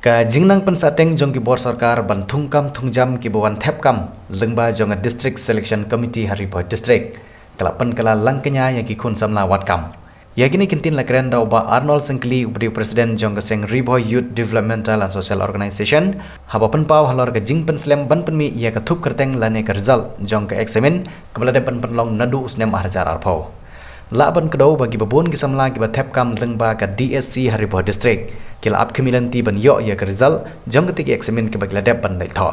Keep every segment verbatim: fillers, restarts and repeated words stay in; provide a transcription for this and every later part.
Ka jingnang pynsahteng jong ki bor sorkar ban thungkam thungjam kiba wan thep kam lyngba jong ka District Selection Committee ha Ri Bhoi District ka la pynkylla langkñia ïa ki khun samla wad kam. Ïa kine ki kyntien la kren da u Bah Arnold Syngkli, uba dei u President jong ka seng Ri Bhoi Youth Developmental and Social Organization, haba pynpaw halor ka jingpynslem ban pynmih ïa ka thup kyrteng lane ka result jong ka eksamin kaba la dep ban pynlong naduh u snem ar hajar arphew. Lah ban kdew ba kiba bun ki samla kiba thep kam lyngba ka D S C ha Ri Bhoi District ki la ap khmih lynti ban ïoh ïa ka result jong kata ka eksamin kaba ki la dep ban leit thoh.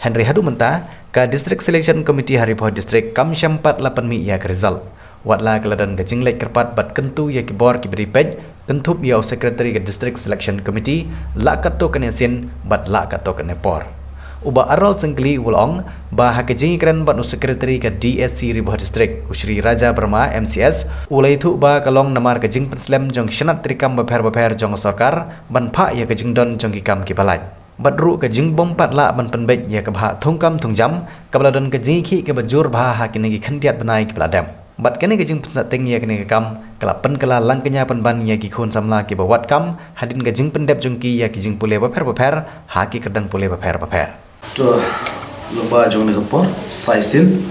Hynrei haduh mynta ka District Selection Committee ha Ri Bhoi District kam shym pat la pynmih ïa ka result. Watla ka la don ka jingleit kyrpad bad kyntu ïa ki bor kiba dei peit, kynthup ïa u Secretary ka District Selection Committee, lah katto katne sien bad lah katto katne por. U Bah Arnold Syngkli u la ong ba ha ka jingïakren bad u Secretary ka D S C Ri Bhoi District, u Shri Raja Verma, M C S, u la ïathuh ba ka long namar ka jingpynslem jong ki shnat treikam bapher bapher jong ka sorkar ban phah ïa ka jingdon jong ki kam kiba lait. Bad ruh ka jingbym pat lah ban pynbeit ïa ka bhah thungkam thungjam kaba la don ka jingïakhih kaba jur bha ha kine ki khyndiat bnai kiba la dep. Bad kane ka jingpynsahteng ïa kane ka kam ka la pynkylla langkñia pynban ïa ki khun samla kiba wad kam hadien ka jingpyndep jong ki ïa ki jingpule bapher bapher ha ki kyrdan pule bapher bapher. To, lyngba jong kane ka por, sa shisien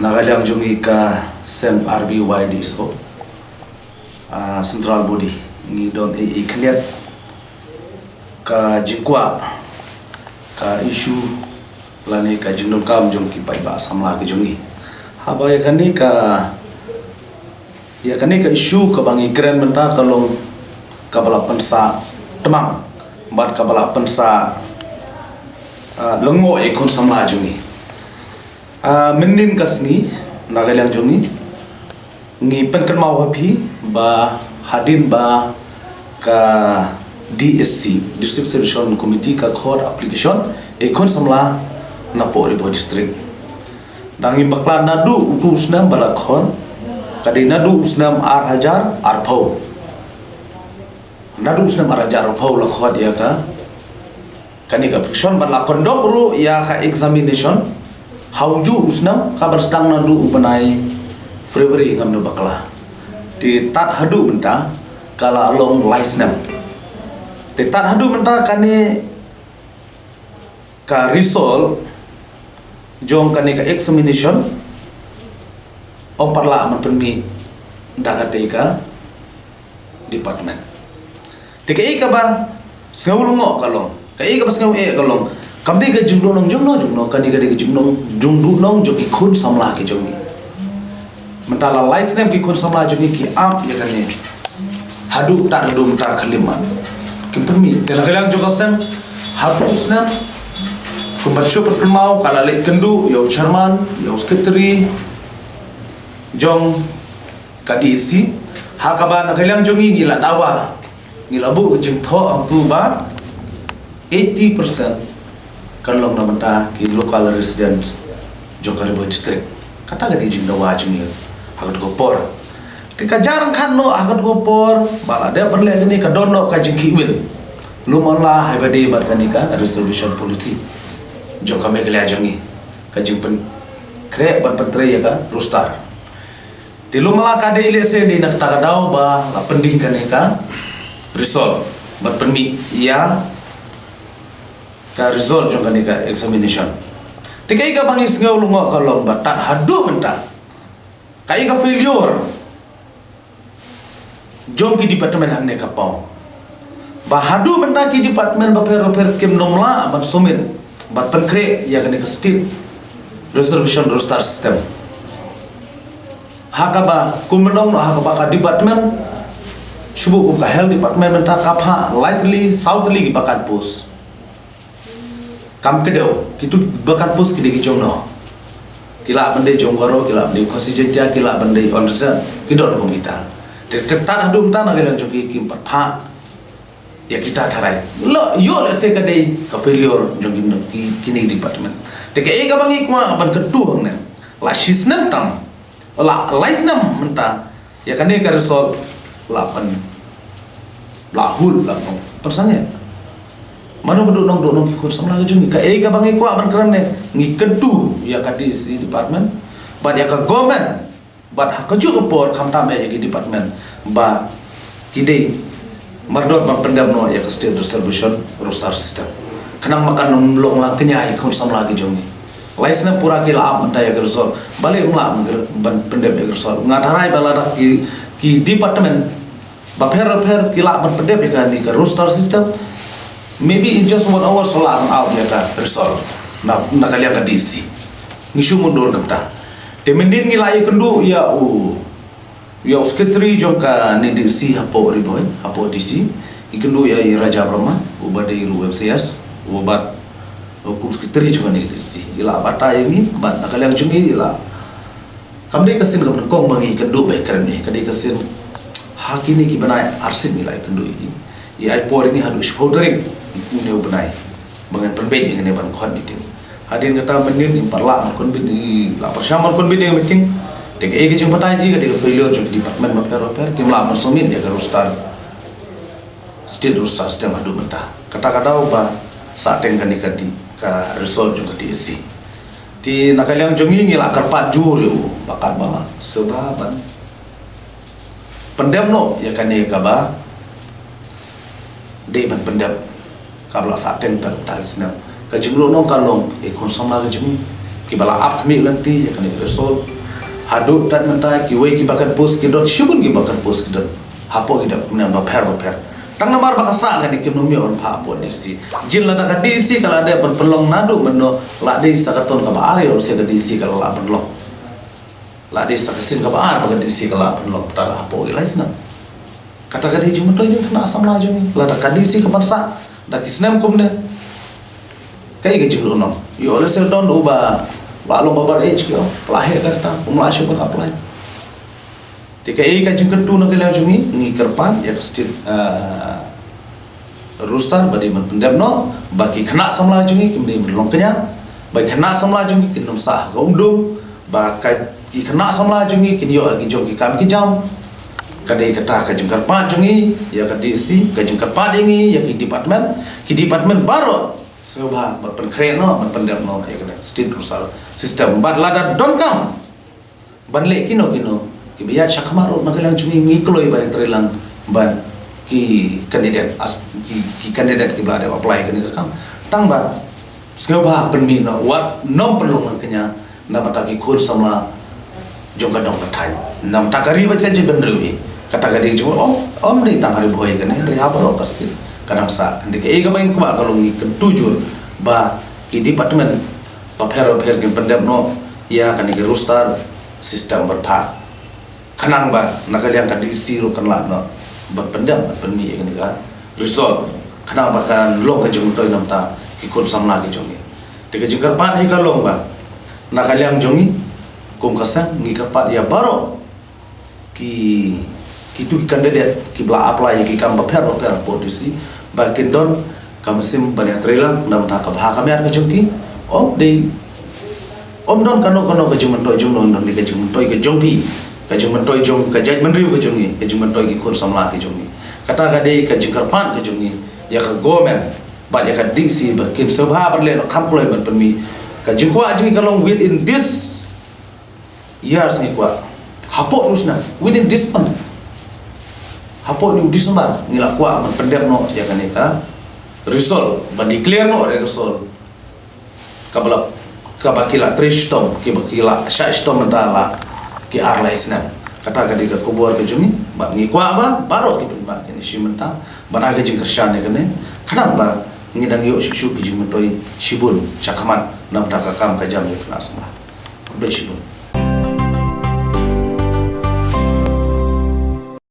na ka liang jong ngi ka seng R B Y D S O, ah, central body, ngi don ei ei khyndiat ka jingkwah, ka issue lane ka jingdonkam jong ki paidbah samla ki jong ngi. Haba ïa kane ka, ïa kane ka issue kaba ngi kren mynta ka long kaba la pynsah tmang bad kaba la pynsah, ah, lyngngoh ïa ki khun samla jong ngi. Ah, mynnin ka sngi na ka liang jong ngi, ngi pynkynmaw ha phi ba hadien ba ka D S C, District Selection Committee, ka khot application ïa ki khun samla napoh Ri Bhoi District. Dang ïa bakla naduh utu u snem ba la khot, ka dei naduh u snem ar hajar arphew. Naduh u snem ar hajar arphew la khot ïa ka, kane ka application bad la conduct ruh ïa ka examination ha ujuh u snem, kaban sdang naduh u bnai February, ngam da bakla. Te tad haduh mynta ka la long lai snem. Te tad haduh mynta kane ka result jong kane ka examination ym pat lah ban pynmih da katei ka department. Te kaei kaba sngew lyngngoh ka long, kaei kaba sngew eh ka long, kam dei ka jingduhnong jong no jong no, kane ka dei ka jingduhnong, jingduhnong jong ki khun samla ki jong ngi. Mynta la lai snem ki khun samla jong ngi ki ap ïa kane. Haduh tad haduh mynta khlem mat kim pynmih. Te na ka liang jong ka seng, haduh u snem, kumba shu pynkynmaw, ka la leit kynduh ïa u chairman, ïa u secretary jong ka D S C, ha kaba na ka liang jong ngi ngi la dawa, ngi la buh ka jingthoh hangtu ba eighty percent kan long na bynta ki local residents jong ka Ri Bhoi District. Kata ka dei jingdawa jong ngi ha kato ka por. Te ka jia ryngkat noh ha kato ka por ba la dep ban leh kane, ka don noh ka jingkhih win. Lum la haba ïadei bad kane ka reservation policy jong ka Meghalaya jong ngi, ka jingpynkhreh ban pyntrei ïa ka roster. Te lum la ka dei lehse dei na kata ka daw ba la pynding kane ka result ban pynmih ïa ka result jong kane ka examination. Te kaei kaba ngi sngew lyngngoh ka long ba tad haduh mynta kaei ka failure jong ki department hangne ka paw. Ba haduh mynta ki department bapher bapher kim nang lah ban submit, ban pynkhreh ïa kane ka state reservation roster system. Ha kaba kum mynta, ha kaba ka department, shu buh kum ka health department mynta ka phah lai tylli, saw tylli ki vacant post. Kam kdew, kitu ki vacant post ki dei ki jong no. Ki lah ban dei jong Garo, ki lah ban dei Khasi Jaiñtia, ki lah ban dei unreserved, ki don kum kita. Te kata haduh mynta na ka liang jong ki kim pat phah ïa kita tharai. Lo, ïoh lehse ka dei ka failure jong ki, ki, kine department. Te kaei kaba ngi kwah ban kyntu hangne, la shi snem tam, la lai snem mynta, ïa kane ka result la pyn, la hul, la pyn, pynsangeh. Mano ba duhnong, duhnong ki khun samla ki jong ngi. Kaei kaba ngi kwah ban kren ne, ngi kyntu ïa ka D S C department bad ïa ka government, bad ha kajuh ka por khamtam eh ïa ki department ba ki dei Mardor ban pyndep noh ïa ka state distribution roster system. Khnang ba kan ym long lang kñia ïa ki khun samla ki jong ngi. Lai snem pura ki la ap mynta ïa ka result. Balei ym lah ban pyndep ïa ka result? Nga tharai ba lada ki, ki department bapher bapher ki lah ban pyndep ïa kane ka roster system, maybe in just one hour sa lah ban ap ïa ka result na, na ka liang ka D C. Ngi shu mutdur kumta. Te mynnin ngi la ïakynduh ïa u ïa u secretary jong kane D C hapoh Ri Bhoi, hapoh D C, i kynduh ïa i Raja Brahma, uba dei ruh u M C S, uba bat u kum secretary jong kane D C. I la batai ïa ngi, bad na ka liang jong ngi i la. Kam dei ka sien kaba nyngkong ba ngi kynduh ba i kren ne, ka dei ka sien ha kine ki bnai arsien ngi la ïakynduh ïa i. I ai por ïa ngi haduh shiphew tarik une u bnai. Ba ngan pynbeit ïa kane ban khot meeting. Hadien kata mynnin im pat lah ban convene, i la pyrshang ban convene ïa ka meeting. Te kaei ka jingbatai jong ngi ka dei ka failure jong ki department bapher bapher, kim lah ban submit ïa ka roster, state roster system haduh mynta. Kata ka daw ba sahteng kane ka di, ka result jong ka D S C. Te na ka liang jong ngi ngi la kyrpad jur ïa u Bah Katbala, sngewbha ban pyndep noh ïa kane kaba dei ban pyndep, kaba la sahteng tang tang snem. Ka jinglong ka long ïa ki khun samla ka jong ngi kiba la ap khmih lynti ïa kane ka result. Haduh tat mynta kiwei ki vacant post ki don, shibun ki vacant post ki don hapoh ki department bapher bapher. Tang namar ba ka sah kane kim nym ïoh ban phah hapoh D C. Jin lada ka D C ka la dep ban pynlong naduh mynno, la dei sa ka ton kaba ar ïoh lehse ka D C ka la lah pynlong. La dei sa ka sien kaba ar ba ka D C ka la pynlong, pat la hapoh ki lai snem. Kata ka dei jingmyntoi jong ki khynnah samla jong ngi. Lada ka D C ka pynsah da ki snem kumne, kaei ka jinglong? Ïoh lehse don uba la long babar age ki ong, la heh ka rta, um lah shuh ban apply. Te kaei ka jingkyntu na ka liang jong ngi, ngi kyrpad ïa ka state, ah, roster ba dei ban pyndep noh, ba ki khynnah samla jong ngi kim dei ban long kñia, ba ki khynnah samla jong ngi kin ym sah ha ka umdum, ba ka, ki khynnah samla jong ngi kin ïoh ïa ki jong ki kam ki jam. Ka dei kata ka jingkyrpad jong ngi ïa ka D C, ka jingkyrpad ïa ngi ïa ki department, ki department baroh sngewbha ban pynkhreh noh, ban pyndep noh ïa ka state roster system. Bad lada donkam ban leh kino kino kiba ïaid shakhmat ruh na ka liang jong ngi, ngi kloi ban ïatreilang bad ki candidate, as ki, ki candidate kiba la dep apply kane ka kam. Tang ba sngewbha pynmih noh, wat nym pynlong lang kñia na bynta ki khun samla jong ka dong ka thaiñ, na bynta ka ri bad ka jaitbynriew hi. Kata ka dei jong, ym, ym dei tang ha Ri Bhoi kane, hynrei ha baroh ka state ka dang sah. Hynrei kaei kaba ngi kwah ka long, ngi kyntu jur ba ki department bapher bapher kin pyndep noh ïa kane ka roster system ban phah, khnang ba na ka liang ka D C ruh kan lah noh ban pyndep, ban pynmih ïa kane ka result, khnang ba kan long ka jingmyntoi na bynta ki khun samla ki jong ngi. Te ka jingkyrpad hi ka long ba na ka liang jong ngi kum ka seng ngi kyrpad ïa baroh ki, kitu ki candidate kiba la apply ïa ki kam bapher bapher hapoh D C, ba kin don ka mynsiem ban ïatreilang na bynta ka bha ka miat ka jong ki. Ym dei, ym don kano kano ka jingmyntoi jong no, don dei ka jingmyntoi ka jong phi, ka jingmyntoi jong ka jaitbynriew ka jong ngi, ka jingmyntoi ki khun samla ki jong ngi. Kata ka dei ka jingkyrpad ka jong ngi ïa ka government bad ïa ka D C ba kin sngewbha ban leh noh, kham kloi ban pynmih. Ka jingkwah jong ngi ka long within this year, ngi kwah hapoh une u snem, within this month, hapoh une u December ngi la kwah ban pyndep noh ïa kane ka result, ban declare noh ïa ka result kaba la, kaba ki la trei shitom, kiba ki la shah shitom mynta la ki ar lai snem. Kata ka dei ka khubor ka jong ngi, bad ngi kwah ba baroh ki paidbah kin ïashim bynta ban ai ka jingkyrshan ïa kane, khnang ba ngi dang ïoh shuh shuh ki jingmyntoi shibun shakhmat na bynta ka kam ka jam jong ki khynnah samla. Khublei shibun.